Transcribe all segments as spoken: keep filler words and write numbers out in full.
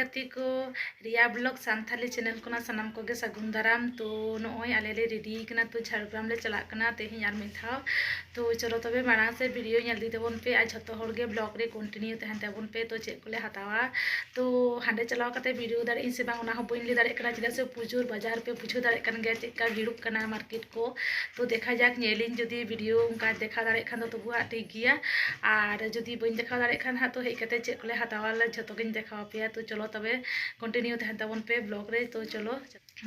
ᱜᱟᱛᱮ ᱠᱚ, Riya blog Santali channel ᱠᱷᱚᱱᱟᱜ ᱥᱟᱱᱟᱢ ᱠᱚᱜᱮ ᱥᱟᱹᱜᱩᱱ ᱫᱟᱨᱟᱢ᱾ ᱛᱚ ᱱᱚᱜᱼᱚᱭ ᱟᱞᱮ ᱞᱮ ᱨᱮᱰᱤ ᱠᱟᱱᱟ, ᱛᱚ ᱡᱷᱟᱲᱜᱨᱟᱢ ᱞᱮ ᱪᱟᱞᱟᱜ ᱠᱟᱱᱟ ᱛᱮᱦᱮᱧ ᱟᱨ ᱢᱤᱫ ᱫᱷᱟᱣ᱾ ᱛᱚ ᱪᱚᱞᱚ ᱛᱚᱵᱮ ᱢᱟᱲᱟᱝ ᱥᱮ ᱵᱷᱤᱰᱤᱭᱳ ᱧᱮᱞ ᱤᱫᱤ ᱛᱟᱵᱚᱱ ᱯᱮ ᱟᱨ ᱡᱷᱚᱛᱚ ᱦᱚᱲ ᱜᱮ ᱵᱞᱚᱜ ᱨᱮ ᱠᱚᱱᱴᱤᱱᱤᱭᱩ ᱛᱟᱦᱮᱱ ᱛᱟᱵᱚᱱ ᱯᱮ᱾ ᱛᱚ ᱪᱮᱫ ᱠᱚᱞᱮ ᱦᱟᱛᱟᱣᱟ, ᱛᱚ ᱦᱟᱸᱰᱮ ᱪᱟᱞᱟᱣ ᱠᱟᱛᱮ ᱵᱷᱤᱰᱤᱭᱳ ᱫᱟᱲᱮᱭᱟᱜ ᱤᱧ ᱥᱮ ᱵᱟᱝ ᱚᱱᱟ ᱦᱚᱸ ᱵᱟᱹᱧ ᱞᱟᱹᱭ ᱫᱟᱲᱮᱭᱟᱜ ᱠᱟᱱᱟ, ᱪᱮᱫᱟᱜ ᱥᱮ ᱯᱨᱚᱪᱩᱨ ᱵᱟᱡᱟᱨ ᱯᱮ ᱵᱩᱡᱷᱟᱹᱣ ᱫᱟᱲᱮᱭᱟᱜ ᱠᱟᱱ ᱜᱮᱭᱟ ᱪᱮᱫ ᱞᱮᱠᱟ ᱵᱷᱤᱲᱚᱜ ᱠᱟᱱᱟ ᱢᱟᱨᱠᱮᱴ ᱠᱚ᱾ ᱛᱚ ᱫᱮᱠᱷᱟ ᱡᱟᱠ, ᱧᱮᱞᱤᱧ ᱡᱩᱫᱤ ᱵᱷᱤᱰᱤᱭᱳ ᱚᱱᱠᱟ ᱫᱮᱠᱷᱟᱣ ᱫᱟᱲᱮᱭᱟᱜ ᱠᱷᱟᱱ ᱫᱚ ᱛᱚᱵᱩ ᱦᱟᱸᱜ ᱴᱷᱤᱠ ᱜᱮᱭᱟ, ᱟᱨ ᱡᱩᱫᱤ ᱵᱟᱹᱧ ᱫᱮᱠᱷᱟᱣ ᱫᱟᱲᱮᱭᱟᱜ ᱠᱷᱟᱱ ᱦᱟᱸᱜ ᱛᱚ ᱦᱮᱡ ᱠᱟᱛᱮ ᱪᱮᱫ ᱠᱚᱞᱮ ᱦᱟᱛᱟᱣᱟ ᱞᱮ ᱡᱷᱚᱛᱚ ᱜᱤᱧ ᱫᱮᱠᱷᱟᱣ ᱟᱯᱮᱭᱟ᱾ ᱛᱚ ᱪᱚᱞᱚ ᱛᱚᱵᱮ ᱠᱚᱱᱴᱤᱱᱤᱭᱩ ᱛᱟᱦᱮᱱ ᱛᱟᱵᱚᱱ ᱯᱮ ᱵᱞᱚᱜ ᱨᱮ᱾ ᱛᱚ ᱪᱚᱞᱚ,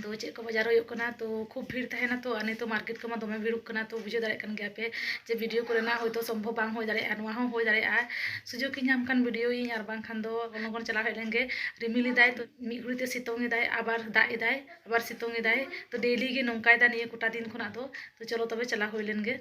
ᱛᱚ ᱪᱮᱫ ᱠᱚ ᱵᱟᱡᱟᱨ ᱦᱩᱭᱩᱜ ᱠᱟᱱᱟ, ᱛᱚ ᱠᱷᱩᱵ ᱵᱷᱤᱲ ᱛᱟᱦᱮᱱᱟ ᱛᱚ, ᱟᱨ ᱱᱤᱛᱚᱜ ᱢᱟᱨᱠᱮᱴ ᱠᱚᱢᱟ ᱫᱚᱢᱮ ᱵᱷᱤᱲᱚᱜ ᱠᱟᱱᱟ᱾ ᱛᱚ ᱵᱩᱡᱷᱟᱹᱣ ᱫᱟᱲᱮᱭᱟᱜ ᱠᱟᱱ ᱜᱮᱭᱟ ᱯᱮ ᱡᱮ ᱵᱷᱤᱰᱤᱭᱳ ᱠᱚᱨᱮᱱᱟᱜ ᱦᱚᱭᱛᱳ ᱥᱚᱢᱵᱷᱚᱵ ᱵᱟᱝ ᱦᱩᱭ ᱫᱟᱲᱮᱭᱟᱜᱼᱟ, ᱱᱚᱣᱟ ᱦᱚᱸ ᱦᱩᱭ ᱫᱟᱲᱮᱭᱟᱜᱼᱟ᱾ ᱥᱩᱡᱳᱜᱽ ᱤᱧ ᱧᱟᱢ ᱠᱷᱟᱱ ᱵᱷᱤᱰᱤᱭᱳᱭᱟᱹᱧ, ᱟᱨ ᱵᱟᱝᱠᱷᱟᱱ ᱫᱚ ᱞᱚᱜᱚᱱ ᱞᱚᱜᱚᱱ ᱪᱟᱞᱟᱣ ᱦᱮᱡ ᱞᱮᱱ ᱜᱮ᱾ ᱨᱤᱢᱤᱞ ᱮᱫᱟᱭ, ᱛᱚ ᱢᱤᱫ ᱜᱷᱩᱲᱤ ᱛᱮ ᱥᱤᱛᱩᱝ ᱮᱫᱟᱭ, ᱟᱵᱟᱨ ᱫᱟᱜ ᱮᱫᱟᱭ, ᱟᱵᱟᱨ ᱥᱤᱛᱩᱝ ᱮᱫᱟᱭ᱾ ᱛᱚ ᱰᱮᱞᱤ ᱜᱮ ᱱᱚᱝᱠᱟᱭ ᱫᱟ ᱱᱤᱭᱟᱹ ᱠᱚᱴᱟ ᱫᱤᱱ ᱠᱷᱚᱱᱟᱜ ᱫᱚ᱾ ᱛᱚ ᱪᱚᱞᱚ ᱛᱚᱵᱮ ᱪᱟᱞᱟᱣ ᱦᱩᱭ ᱞᱮᱱ ᱜᱮ᱾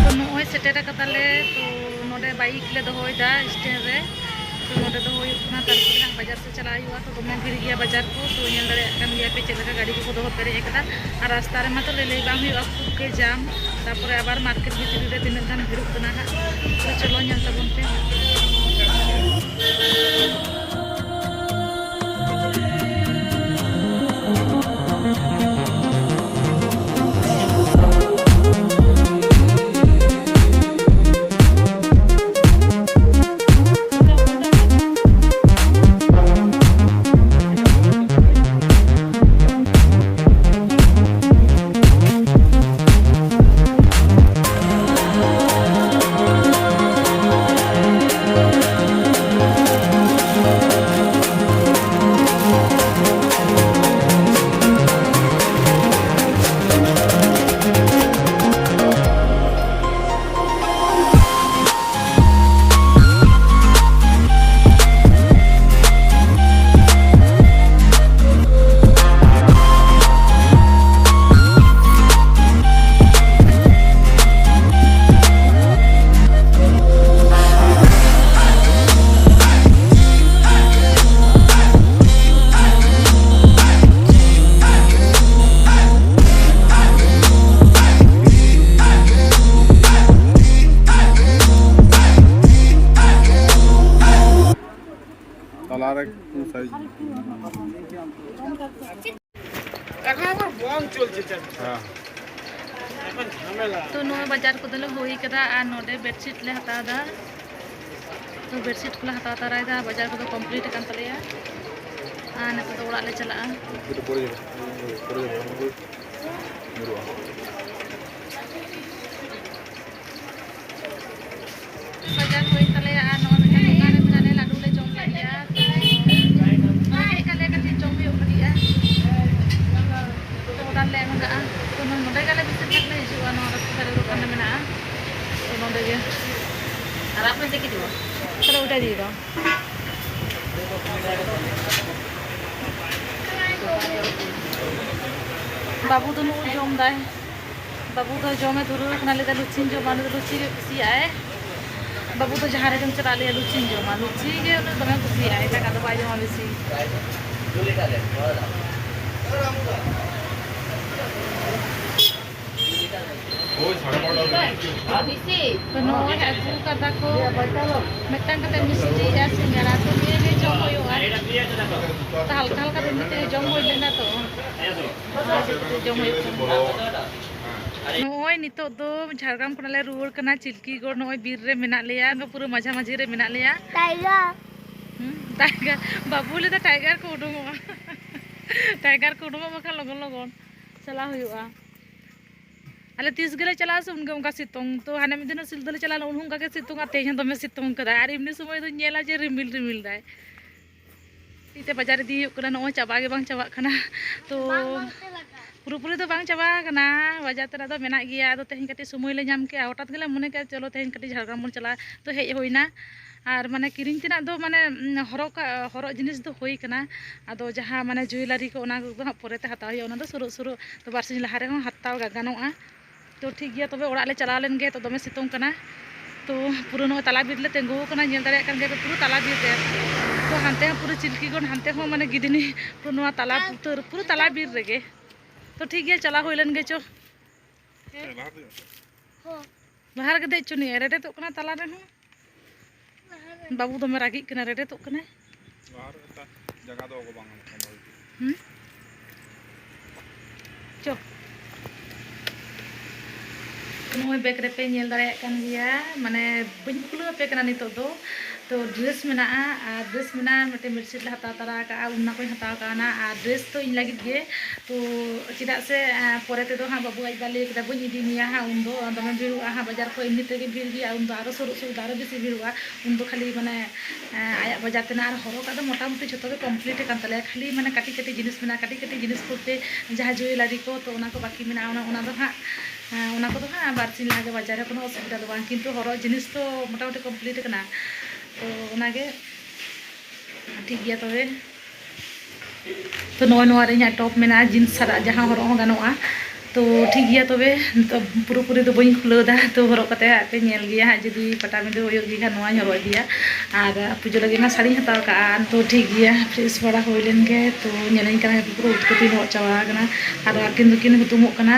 ᱛᱚ ᱱᱚᱜᱼᱚᱭ ᱥᱮᱴᱮᱨ ᱟᱠᱟᱫᱟᱞᱮ᱾ ᱛᱚ ᱱᱚᱰᱮ ᱵᱟᱭᱤᱠ ᱞᱮ ᱫᱚᱦᱚᱭᱮᱫᱟ ᱥᱴᱮᱱᱰ ᱨᱮ᱾ ᱛᱚ ᱱᱚᱰᱮ ᱫᱚᱦᱚ ᱦᱩᱭᱩᱜ ᱠᱟᱱᱟ, ᱛᱟᱨᱯᱚᱨᱮ ᱦᱟᱸᱜ ᱵᱟᱡᱟᱨ ᱥᱮᱫ ᱪᱟᱞᱟᱜ ᱦᱩᱭᱩᱜᱼᱟ᱾ ᱛᱚ ᱫᱚᱢᱮ ᱵᱷᱤᱲ ᱜᱮᱭᱟ ᱵᱟᱡᱟᱨ ᱠᱚ᱾ ᱛᱚ ᱧᱮᱞ ᱫᱟᱲᱮᱭᱟᱜ ᱠᱟᱱ ᱜᱮᱭᱟ ᱯᱮ ᱪᱮᱫ ᱞᱮᱠᱟ ᱜᱟᱹᱰᱤ ᱠᱚᱠᱚ ᱫᱚᱦᱚ ᱯᱮᱨᱮᱡ ᱟᱠᱟᱫᱟ᱾ ᱟᱨ ᱨᱟᱥᱛᱟ ᱨᱮᱢᱟ ᱛᱚ ᱞᱟᱹᱞᱟᱹᱭ ᱵᱟᱝ ᱦᱩᱭᱩᱜᱼᱟ, ᱠᱷᱩᱵ ᱜᱮ ᱡᱟᱢ᱾ ᱛᱟᱨᱯᱚᱨᱮ ᱟᱵᱟᱨ ᱢᱟᱨᱠᱮᱴ ᱵᱷᱤᱛᱨᱤ ᱨᱮ ᱛᱤᱱᱟᱹᱜ ᱜᱟᱱ ᱵᱷᱤᱲᱚᱜ ᱠᱟᱱᱟ ᱦᱟᱸᱜ᱾ ᱛᱚ ᱪᱚᱞᱚ ᱧᱮᱞ ᱛᱟᱵᱚᱱ ᱯᱮ᱾ এখন আবার বম চলছে, চাচা। হ্যাঁ। এখন ঝামেলা। তো ᱱᱚᱜᱼᱚᱭ ᱵᱟᱡᱟᱨ ᱠᱚᱫᱚᱞᱮ ᱦᱩᱭ ᱠᱟᱫᱟ ᱟᱨ ᱱᱚᱰᱮ ᱵᱮᱰᱥᱤᱴ ᱞᱮ ᱦᱟᱛᱟᱣ ᱮᱫᱟ᱾ ᱛᱚ ᱵᱮᱰᱥᱤᱴ ᱠᱚᱞᱮ ᱦᱟᱛᱟᱣ ᱛᱟᱨᱟᱭᱮᱫᱟ, ᱵᱟᱡᱟᱨ ᱠᱚᱫᱚ ᱠᱚᱢᱯᱞᱤᱴ ᱟᱠᱟᱱ ᱛᱟᱞᱮᱭᱟ᱾ ᱟᱨ ᱱᱤᱛᱚᱜ ᱫᱚ ᱚᱲᱟᱜ ᱞᱮ ᱪᱟᱞᱟᱜᱼᱟ᱾ ᱵᱟᱡᱟᱨ ᱦᱩᱭᱮᱱ ᱛᱟᱞᱮᱭᱟ ᱟᱨ ᱱᱚᱜᱼᱚᱭ ᱢᱤᱫᱴᱟᱝ ᱫᱚᱠᱟᱱ ᱨᱮ ᱢᱮᱱᱟᱜ ᱞᱮᱭᱟ, ᱞᱟᱹᱰᱩ ᱞᱮ ᱡᱚᱢ ᱞᱟᱹᱜᱤᱫᱼᱟ᱾ ᱛᱚ ᱨᱮᱸᱜᱮᱡ ᱠᱟᱞᱮ ᱠᱟᱹᱴᱤᱡ ᱡᱚᱢ ᱦᱩᱭᱩᱜ ᱞᱟᱹᱜᱤᱫᱼᱟ᱾ ᱛᱚ ᱚᱰᱟᱨ ᱞᱮ ᱮᱢ ᱠᱟᱜᱼᱟ᱾ ᱛᱚ ᱱᱚᱰᱮ ᱜᱮ ᱟᱞᱮ ᱵᱮᱥᱤᱨ ᱵᱷᱟᱜᱽ ᱞᱮ ᱦᱤᱡᱩᱜᱼᱟ, ᱱᱚᱣᱟ ᱨᱟᱥᱛᱟ ᱫᱷᱟᱨᱮ ᱫᱚᱠᱟᱱ ᱨᱮ ᱢᱮᱱᱟᱜᱼᱟ᱾ ᱛᱚ ᱱᱚᱰᱮ ᱜᱮ᱾ ᱟᱨ ᱟᱯᱮ ᱪᱮᱫ ᱠᱤᱪᱷᱩ? ᱛᱟᱦᱞᱮ ᱚᱰᱟᱨ ᱤᱫᱤᱭᱮᱫᱟ᱾ ᱵᱟᱹᱵᱩ ᱫᱚ ᱱᱩᱜᱼᱩᱭ ᱡᱚᱢ ᱫᱟᱭ᱾ ᱵᱟᱹᱵᱩ ᱫᱚ ᱡᱚᱢᱮ ᱫᱷᱩᱨᱟᱹᱣ ᱠᱟᱱᱟ, ᱞᱟᱹᱭᱫᱟ ᱞᱩᱪᱤᱧ ᱡᱚᱢᱟ, ᱩᱱᱤ ᱫᱚ ᱞᱩᱪᱤ ᱜᱮ ᱠᱩᱥᱤᱭᱟᱜᱼᱟᱭ᱾ ᱵᱟᱹᱵᱩ ᱫᱚ ᱡᱟᱦᱟᱸ ᱨᱮᱜᱮᱢ ᱪᱟᱞᱟᱜ, ᱞᱟᱹᱭᱟ ᱞᱩᱪᱤᱧ ᱡᱚᱢᱟ, ᱞᱩᱪᱤ ᱜᱮ ᱩᱱᱤ ᱫᱚᱢᱮ ᱠᱩᱥᱤᱭᱟᱜᱼᱟᱭ, ᱫᱟᱠᱟ ᱫᱚ ᱵᱟᱭ ᱡᱚᱢᱟ ᱵᱮᱥᱤ᱾ ᱛᱚ ᱱᱚᱜᱼᱚᱭ ᱟᱹᱜᱩ ᱠᱟᱫᱟ ᱠᱚ ᱢᱤᱫᱴᱟᱝ ᱠᱟᱛᱮ ᱢᱤᱥᱴᱤ ᱟᱨ ᱥᱤᱸᱜᱟᱲᱟ, ᱛᱚ ᱱᱤᱭᱟᱹ ᱜᱮ ᱡᱚᱢ ᱦᱩᱭᱩᱜᱼᱟ᱾ ᱛᱚ ᱦᱟᱞᱠᱟ ᱦᱟᱞᱠᱟ ᱫᱚ ᱢᱤᱫᱴᱮᱡ ᱡᱚᱢ ᱦᱩᱭ ᱞᱮᱱᱟ ᱛᱚ᱾ ᱟᱨ ᱠᱟᱹᱴᱤᱡ ᱡᱚᱢ ᱦᱩᱭᱩᱜ ᱠᱟᱱᱟ᱾ ᱱᱚᱜᱼᱚᱭ ᱱᱤᱛᱚᱜ ᱫᱚ ᱡᱷᱟᱲᱜᱨᱟᱢ ᱠᱷᱚᱱᱟᱜ ᱞᱮ ᱨᱩᱣᱟᱹᱲ ᱠᱟᱱᱟ ᱪᱤᱞᱠᱤᱜᱚᱲ᱾ ᱱᱚᱜᱼᱚᱭ ᱵᱤᱨ ᱨᱮ ᱢᱮᱱᱟᱜ ᱞᱮᱭᱟ, ᱯᱩᱨᱟᱹ ᱢᱟᱡᱷᱟ ᱢᱟᱹᱡᱷᱤ ᱨᱮ ᱢᱮᱱᱟᱜ ᱞᱮᱭᱟ᱾ ᱴᱟᱭᱜᱟᱨ᱾ ᱦᱩᱸ, ᱴᱟᱭᱜᱟᱨ᱾ ᱵᱟᱹᱵᱩ ᱞᱟᱹᱭᱫᱟ ᱴᱟᱭᱜᱟᱨ ᱠᱚ ᱩᱰᱩᱝᱚᱜᱼᱟ᱾ ᱴᱟᱭᱜᱟᱨ ᱠᱚ ᱩᱰᱩᱝᱚᱜ ᱵᱟᱠᱷᱟᱱ ᱞᱚᱜᱚᱱ ᱞᱚᱜᱚᱱ ᱪᱟᱞᱟᱣ ᱦᱩᱭᱩᱜᱼᱟ᱾ ᱟᱞᱮ ᱛᱤᱥ ᱜᱮᱞᱮ ᱪᱟᱞᱟᱜᱼᱟ ᱥᱮ ᱩᱱᱜᱮ ᱚᱱᱠᱟ ᱥᱤᱛᱩᱝ᱾ ᱛᱚ ᱦᱟᱱᱮ ᱢᱤᱫ ᱫᱤᱱ ᱥᱤᱞᱫᱟᱹ ᱞᱮ ᱪᱟᱞᱟᱣ ᱞᱮᱱᱟ, ᱩᱱ ᱚᱱᱠᱟ ᱜᱮ ᱥᱤᱛᱩᱝ, ᱟᱨ ᱛᱮᱦᱮᱧ ᱦᱚᱸ ᱫᱚᱢᱮ ᱥᱤᱛᱩᱝ ᱠᱟᱫᱟᱭ᱾ ᱟᱨ ᱮᱢᱱᱤ ᱥᱚᱢᱚᱭ ᱫᱚᱧ ᱧᱮᱞᱟ ᱡᱮ ᱨᱤᱢᱤᱞ ᱨᱤᱢᱤᱞ ᱫᱟᱭ᱾ ᱛᱤ ᱛᱮ ᱵᱟᱡᱟᱨ ᱤᱫᱤ ᱦᱩᱭᱩᱜ ᱠᱟᱱᱟ, ᱱᱚᱜᱼᱚᱭ ᱪᱟᱵᱟ ᱜᱮ ᱵᱟᱝ ᱪᱟᱵᱟᱜ ᱠᱟᱱᱟ᱾ ᱛᱚ ᱵᱟᱝ, ᱵᱟᱝ ᱪᱟᱵᱟᱜ ᱠᱟᱱᱟ᱾ ᱯᱩᱨᱟᱹᱯᱩᱨᱤ ᱫᱚ ᱵᱟᱝ ᱪᱟᱵᱟ ᱟᱠᱟᱱᱟ, ᱵᱟᱡᱟᱨ ᱛᱮᱱᱟᱜ ᱫᱚ ᱢᱮᱱᱟᱜ ᱜᱮᱭᱟ᱾ ᱟᱫᱚ ᱛᱮᱦᱮᱧ ᱠᱟᱹᱴᱤᱡ ᱥᱚᱢᱚᱭ ᱞᱮ ᱧᱟᱢ ᱠᱮᱜᱼᱟ, ᱦᱚᱴᱟᱛ ᱜᱮᱞᱮ ᱢᱚᱱᱮ ᱠᱮᱜᱼᱟ ᱪᱚᱞᱚ ᱛᱮᱦᱮᱧ ᱠᱟᱹᱴᱤᱡ ᱡᱷᱟᱲᱜᱨᱟᱢ ᱵᱚᱱ ᱪᱟᱞᱟᱜᱼᱟ᱾ ᱛᱚ ᱦᱮᱡ ᱦᱩᱭᱱᱟ᱾ ᱟᱨ ᱢᱟᱱᱮ ᱠᱤᱨᱤᱧ ᱛᱮᱱᱟᱜ ᱫᱚ ᱢᱟᱱᱮ, ᱩᱢ, ᱦᱚᱨᱚᱜ ᱠᱟᱜ, ᱦᱚᱨᱚᱜ ᱡᱤᱱᱤᱥ ᱫᱚ ᱦᱩᱭ ᱠᱟᱱᱟ᱾ ᱟᱫᱚ ᱡᱟᱦᱟᱸ ᱢᱟᱱᱮ ᱡᱩᱭᱮᱞᱟᱨᱤ ᱠᱚ, ᱚᱱᱟ ᱠᱚᱫᱚ ᱦᱟᱸᱜ ᱯᱚᱨᱮᱛᱮ ᱦᱟᱛᱟᱣ ᱦᱩᱭᱩᱜᱼᱟ, ᱚᱱᱟ ᱫᱚ ᱥᱩᱨᱩᱜ ᱥᱩᱨᱩᱜ᱾ ᱛᱚ ᱵᱟᱨᱥᱤᱧ ᱞᱟᱦᱟ ᱨᱮᱦᱚᱸ ᱦᱟᱛᱟᱣ ᱜᱟ-, ᱜᱟᱱᱚᱜᱼᱟ᱾ ᱛᱚ ᱴᱷᱤᱠ ᱜᱮᱭᱟ, ᱛᱚᱵᱮ ᱚᱲᱟᱜ ᱞᱮ ᱪᱟᱞᱟᱣ ᱞᱮᱱ ᱜᱮ᱾ ᱛᱚ ᱫᱚᱢᱮ ᱥᱤᱛᱩᱝ ᱠᱟᱱᱟ, ᱛᱚ ᱯᱩᱨᱟᱹ ᱱᱚᱜᱼᱚᱭ ᱛᱟᱞᱟ ᱵᱤᱨ ᱞᱮ ᱛᱤᱸᱜᱩ ᱟᱠᱟᱱᱟ, ᱧᱮᱞ ᱫᱟᱲᱮᱭᱟᱜ ᱠᱟᱱ ᱜᱮᱭᱟ ᱯᱮ ᱯᱩᱨᱟᱹ ᱛᱟᱞᱟ ᱵᱤᱨ ᱨᱮ᱾ ᱛᱚ ᱦᱟᱱᱛᱮ ᱦᱚᱸ ᱯᱩᱨᱟᱹ ᱪᱤᱞᱠᱤᱜᱚᱲ, ᱦᱟᱱᱛᱮ ᱦᱚᱸ ᱢᱟᱱᱮ ᱜᱤᱫᱷᱱᱤ, ᱯᱩᱨᱟᱹ ᱱᱚᱣᱟ ᱛᱟᱞᱟ ᱩᱛᱟᱹᱨ, ᱯᱩᱨᱟᱹ ᱛᱟᱞᱟ ᱵᱤᱨ ᱨᱮᱜᱮ᱾ ᱛᱚ ᱴᱷᱤᱠ ᱜᱮᱭᱟ, ᱪᱟᱞᱟᱣ ᱦᱩᱭ ᱞᱮᱱ ᱜᱮ ᱪᱚ᱾ ᱞᱟᱦᱟ ᱨᱮᱜᱮ ᱫᱮᱡ ᱦᱚᱪᱚ ᱱᱤᱭᱟᱹ, ᱨᱮᱰᱮᱫᱚᱜ ᱠᱟᱱᱟ ᱛᱟᱞᱟ ᱨᱮᱦᱚᱸ᱾ ᱵᱟᱹᱵᱩ ᱫᱚᱢᱮ ᱨᱟᱹᱜᱤᱜ ᱠᱟᱱᱟ, ᱨᱮᱰᱮᱫᱚᱜ ᱠᱟᱱᱟᱭ᱾ ᱡᱟᱭᱜᱟ ᱫᱚ ᱵᱟᱝ ᱦᱩᱸ? ᱪᱚ᱾ ᱱᱚᱜᱼᱚᱭ ᱵᱮᱜᱽ ᱨᱮᱯᱮ ᱧᱮᱞ ᱫᱟᱲᱮᱭᱟᱜ ᱠᱟᱱ ᱜᱮᱭᱟ, ᱢᱟᱱᱮ ᱵᱟᱹᱧ ᱠᱷᱩᱞᱟᱹᱣ ᱟᱯᱮ ᱠᱟᱱᱟ ᱱᱤᱛᱚᱜ ᱫᱚ᱾ ᱛᱚ ᱰᱨᱮᱥ ᱢᱮᱱᱟᱜᱼᱟ, ᱟᱨ ᱰᱨᱮᱥ ᱢᱮᱱᱟᱜᱼᱟ, ᱢᱤᱫᱴᱮᱱ ᱵᱮᱰᱥᱤᱴ ᱞᱮ ᱦᱟᱛᱟᱣ ᱛᱟᱨᱟ ᱟᱠᱟᱫᱼᱟ, ᱚᱱᱟ ᱠᱚᱧ ᱦᱟᱛᱟᱣ ᱠᱟᱣᱱᱟ, ᱟᱨ ᱰᱨᱮᱥ ᱫᱚ ᱤᱧ ᱞᱟᱹᱜᱤᱫ ᱜᱮ᱾ ᱛᱚ ᱪᱮᱫᱟᱜ ᱥᱮ, ᱟᱸ, ᱯᱚᱨᱮ ᱛᱮᱫᱚ ᱦᱟᱸᱜ ᱵᱟᱹᱵᱩ ᱟᱡ ᱵᱟ ᱞᱟᱹᱭ ᱠᱮᱫᱟ, "ᱵᱟᱹᱧ ᱤᱫᱤ ᱢᱮᱭᱟ ᱦᱟᱸᱜ, ᱩᱱᱫᱚ ᱫᱚᱢᱮ ᱵᱷᱤᱲᱚᱜᱼᱟ ᱦᱟᱸᱜ, ᱵᱟᱡᱟᱨ ᱠᱚ ᱮᱢᱱᱤ ᱛᱮᱜᱮ ᱵᱷᱤᱲ ᱜᱮᱭᱟ, ᱩᱱᱫᱚ ᱟᱨᱚ ᱥᱩᱨᱩᱜ ᱥᱩᱨᱩᱜ ᱫᱚ ᱟᱨᱚ ᱵᱮᱥᱤ ᱵᱷᱤᱲᱚᱜᱼᱟ, ᱩᱱᱫᱚ ᱠᱷᱟᱹᱞᱤ ᱢᱟᱱᱮ, ᱟᱸ, ᱟᱭᱟᱜ ᱵᱟᱡᱟᱨ ᱛᱮᱱᱟᱜ ᱟᱨ ᱦᱚᱨᱚᱜᱟᱜ ᱫᱚ ᱢᱚᱴᱟᱢᱩᱴᱤ ᱡᱷᱚᱛᱚ ᱜᱮ ᱠᱚᱢᱯᱞᱤᱴ ᱟᱠᱟᱱ ᱛᱟᱞᱮᱭᱟ, ᱠᱷᱟᱹᱞᱤ ᱢᱟᱱᱮ ᱠᱟᱹᱴᱤᱡ ᱠᱟᱹᱴᱤᱡ ᱡᱤᱱᱤᱥ ᱢᱮᱱᱟᱜᱼᱟ, ᱠᱟᱹᱴᱤᱡ ᱠᱟᱹᱴᱤᱡ ᱡᱤᱱᱤᱥ ᱵᱚᱞᱛᱮ ᱡᱟᱦᱟᱸ ᱡᱩᱭᱮᱞᱟᱨᱤ ᱠᱚ, ᱛᱚ ᱚᱱᱟ ᱠᱚ ᱵᱟᱹᱠᱤ ᱢᱮᱱᱟᱜᱼᱟ, ᱚᱱᱟ, ᱚᱱᱟ ᱫᱚ ᱦᱟᱸᱜ, ᱟᱸ, ᱚᱱᱟ ᱠᱚᱫᱚ ᱦᱟᱸᱜ ᱵᱟᱨ ᱥᱤᱧ ᱞᱟᱦᱟ ᱜᱮ ᱵᱟᱡᱟᱨ ᱨᱮ, ᱠᱳᱱᱳ ᱚᱥᱩᱵᱤᱫᱷᱟ ᱫᱚ ᱵᱟᱝ, ᱠᱤᱱᱛᱩ ᱦᱚᱨᱚᱜ ᱡᱤᱱᱤᱥ ᱫᱚ ᱢᱚᱴᱟᱢᱩᱴᱤ ᱠᱚᱢᱯᱞᱤᱴ ᱟᱠᱟᱱᱟ, ᱛᱚ ᱚᱱᱟᱜᱮ ᱴᱷᱤᱠ ᱜᱮᱭᱟ ᱛᱚᱵᱮ᱾ ᱛᱚ ᱱᱚᱜᱼᱚᱭ ᱱᱚᱣᱟ ᱨᱮ ᱤᱧᱟᱹᱜ ᱴᱚᱯ ᱢᱮᱱᱟᱜᱼᱟ, ᱡᱤᱱᱥ ᱥᱟᱞᱟᱜ ᱡᱟᱦᱟᱸ ᱦᱚᱨᱚᱜ ᱦᱚᱸ ᱜᱟᱱᱚᱜᱼᱟ᱾ ᱛᱚ ᱴᱷᱤᱠ ᱜᱮᱭᱟ ᱛᱚᱵᱮ, ᱱᱤᱛᱚᱜ ᱯᱩᱨᱟᱹᱯᱩᱨᱤ ᱫᱚ ᱵᱟᱹᱧ ᱠᱷᱩᱞᱟᱹᱣ ᱮᱫᱟ, ᱛᱚ ᱦᱚᱨᱚᱜ ᱠᱟᱛᱮ ᱦᱟᱸᱜ ᱯᱮ ᱧᱮᱞ ᱜᱮᱭᱟ ᱦᱟᱸᱜ, ᱡᱩᱫᱤ ᱯᱟᱴᱟᱵᱤᱸᱫᱟᱹ ᱦᱩᱭᱩᱜ ᱜᱮ ᱠᱷᱟᱱ ᱱᱚᱣᱟᱧ ᱦᱚᱨᱚᱜ ᱤᱫᱤᱭᱟ᱾ ᱟᱨ ᱯᱩᱡᱟᱹ ᱞᱟᱹᱜᱤᱫ ᱢᱟ ᱥᱟᱹᱲᱤᱧ ᱦᱟᱛᱟᱣ ᱠᱟᱜᱼᱟ᱾ ᱛᱚ ᱴᱷᱤᱠ ᱜᱮᱭᱟ, ᱯᱷᱨᱮᱥ ᱵᱟᱲᱟ ᱦᱩᱭ ᱞᱮᱱ ᱜᱮ᱾ ᱛᱚ ᱧᱮᱞᱤᱧ ᱠᱟᱱᱟ ᱯᱩᱨᱟᱹ ᱩᱫ ᱠᱟᱛᱮᱧ ᱦᱚᱨᱚᱜ ᱪᱟᱵᱟ ᱟᱠᱟᱱᱟ, ᱟᱨ ᱟᱹᱠᱤᱱ ᱫᱚᱠᱤᱱ ᱦᱩᱛᱩᱢᱚᱜ ᱠᱟᱱᱟ᱾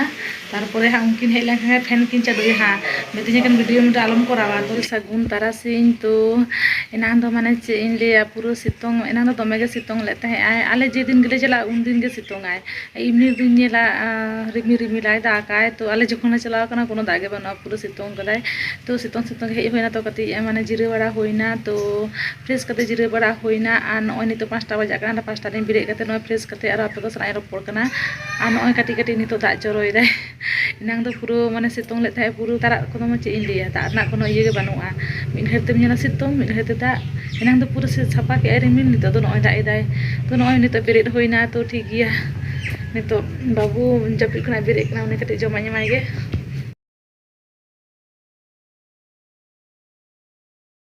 ᱛᱟᱨᱯᱚᱨᱮ ᱦᱟᱸᱜ ᱩᱱᱠᱤᱱ ᱦᱮᱡ ᱞᱮᱱᱠᱷᱟᱱ ᱯᱷᱮᱱ ᱠᱤᱱ ᱪᱟᱹᱞᱩᱭᱟ ᱦᱟᱸᱜ, ᱢᱤᱛᱟᱹᱧᱟ ᱠᱤᱱ ᱵᱷᱤᱰᱤᱭᱳ ᱢᱤᱫᱴᱟᱝ ᱟᱞᱚᱢ ᱠᱚᱨᱟᱣᱟ᱾ ᱛᱚ ᱥᱟᱹᱜᱩᱱ ᱛᱟᱨᱟᱥᱤᱧ᱾ ᱛᱚ ᱮᱱᱟᱝ ᱫᱚ ᱢᱟᱱᱮ ᱪᱮᱫ ᱤᱧ ᱞᱟᱹᱭᱟ, ᱯᱩᱨᱟᱹ ᱥᱤᱛᱩᱝ, ᱮᱱᱟᱝ ᱫᱚ ᱫᱚᱢᱮ ᱜᱮ ᱥᱤᱛᱩᱝ ᱞᱮᱫ ᱛᱟᱦᱮᱸᱜ ᱟᱭ᱾ ᱟᱞᱮ ᱡᱮᱫᱤᱱ ᱜᱮᱞᱮ ᱪᱟᱞᱟᱜᱼᱟ, ᱩᱱ ᱫᱤᱱ ᱜᱮ ᱥᱤᱛᱩᱝ ᱟᱭ᱾ ᱮᱢᱱᱤ ᱫᱤᱱ ᱧᱮᱞᱟ, ᱟᱸ, ᱨᱤᱢᱤᱞ ᱨᱤᱢᱤᱞᱟᱭ, ᱫᱟᱜᱟᱭ᱾ ᱛᱚ ᱟᱞᱮ ᱡᱚᱠᱷᱚᱱ ᱞᱮ ᱪᱟᱞᱟᱣ ᱠᱟᱱᱟ, ᱠᱳᱱᱳ ᱫᱟᱜ ᱜᱮ ᱵᱟᱹᱱᱩᱜᱼᱟ, ᱯᱩᱨᱟᱹ ᱥᱤᱛᱩᱝ ᱠᱟᱫᱟᱭ᱾ ᱛᱚ ᱥᱤᱛᱩᱝ ᱥᱤᱛᱩᱝ ᱜᱮ ᱦᱮᱡ ᱦᱩᱭᱱᱟ᱾ ᱛᱚ ᱠᱟᱹᱴᱤᱡ, ᱢᱟᱱᱮ, ᱡᱤᱨᱟᱹᱣ ᱵᱟᱲᱟ ᱦᱩᱭᱱᱟ᱾ ᱛᱚ ᱯᱷᱨᱮᱥ ᱠᱟᱛᱮ ᱡᱤᱨᱟᱹᱣ ᱵᱟᱲᱟ ᱦᱩᱭᱱᱟ᱾ ᱟᱨ ᱱᱚᱜᱼᱚᱭ ᱱᱤᱛᱚᱜ ᱯᱟᱸᱪᱴᱟ ᱵᱟᱡᱟᱜ ᱠᱟᱱᱟ, ᱯᱟᱸᱪᱴᱟ ᱨᱤᱧ ᱵᱮᱨᱮᱫ ᱠᱟᱛᱮ ᱱᱚᱣᱟ ᱯᱷᱨᱮᱥ ᱠᱟᱛᱮ ᱟᱨᱚ ᱟᱯᱮ ᱠᱚ ᱥᱟᱞᱟᱜ ᱤᱧ ᱨᱚᱯᱚᱲ ᱠᱟᱱᱟ᱾ ᱟᱨ ᱱᱚᱜᱼᱚᱭ ᱠᱟᱹᱴᱤᱡ ᱠᱟᱹᱴᱤᱡ ᱱᱤᱛᱚᱜ ᱫᱟᱜ ᱡᱚᱨᱚᱭᱮᱫᱟᱭ᱾ ᱮᱱᱟᱝ ᱫᱚ ᱯᱩᱨᱟᱹ, ᱢᱟᱱᱮ, ᱥᱤᱛᱩᱝ ᱞᱮᱫ ᱛᱟᱦᱮᱸᱫ, ᱯᱩᱨᱟᱹ ᱛᱟᱨᱟᱜ ᱠᱚᱫᱚ ᱢᱟ ᱪᱮᱫ ᱤᱧ ᱞᱟᱹᱭᱟ, ᱫᱟᱜ ᱨᱮᱱᱟᱜ ᱠᱳᱱᱳ ᱤᱭᱟᱹ ᱜᱮ ᱵᱟᱹᱱᱩᱜᱼᱟ᱾ ᱢᱤᱫ ᱜᱷᱟᱹᱲᱤ ᱛᱮᱢ ᱧᱮᱞᱟ ᱥᱤᱛᱩᱝ, ᱢᱤᱫ ᱜᱷᱟᱹᱲᱤ ᱛᱮ ᱫᱟᱜ᱾ ᱮᱱᱟᱝ ᱫᱚ ᱯᱩᱨᱟᱹ ᱥᱮ-, ᱥᱟᱯᱷᱟ ᱠᱮᱜᱼᱟᱭ ᱨᱤᱢᱤᱞ, ᱱᱤᱛᱚᱜ ᱫᱚ ᱱᱚᱜᱼᱚᱭ ᱫᱟᱜ ᱮᱫᱟᱭ᱾ ᱛᱚ ᱱᱚᱜᱼᱚᱭ ᱱᱤᱛᱚᱜ ᱵᱮᱨᱮᱫ ᱦᱩᱭᱱᱟ᱾ ᱛᱚ ᱴᱷᱤᱠ ᱜᱮᱭᱟ, ᱱᱤᱛᱚᱜ ᱵᱟᱹᱵᱩ ᱡᱟᱹᱯᱤᱫ ᱠᱷᱚᱱᱟᱜ ᱵᱮᱨᱮᱫ ᱠᱟᱱᱟ, ᱩᱱᱤ ᱠᱟᱹᱴᱤᱡ ᱡᱚᱢᱟᱜ ᱤᱧ ᱮᱢᱟᱭ ᱜᱮ᱾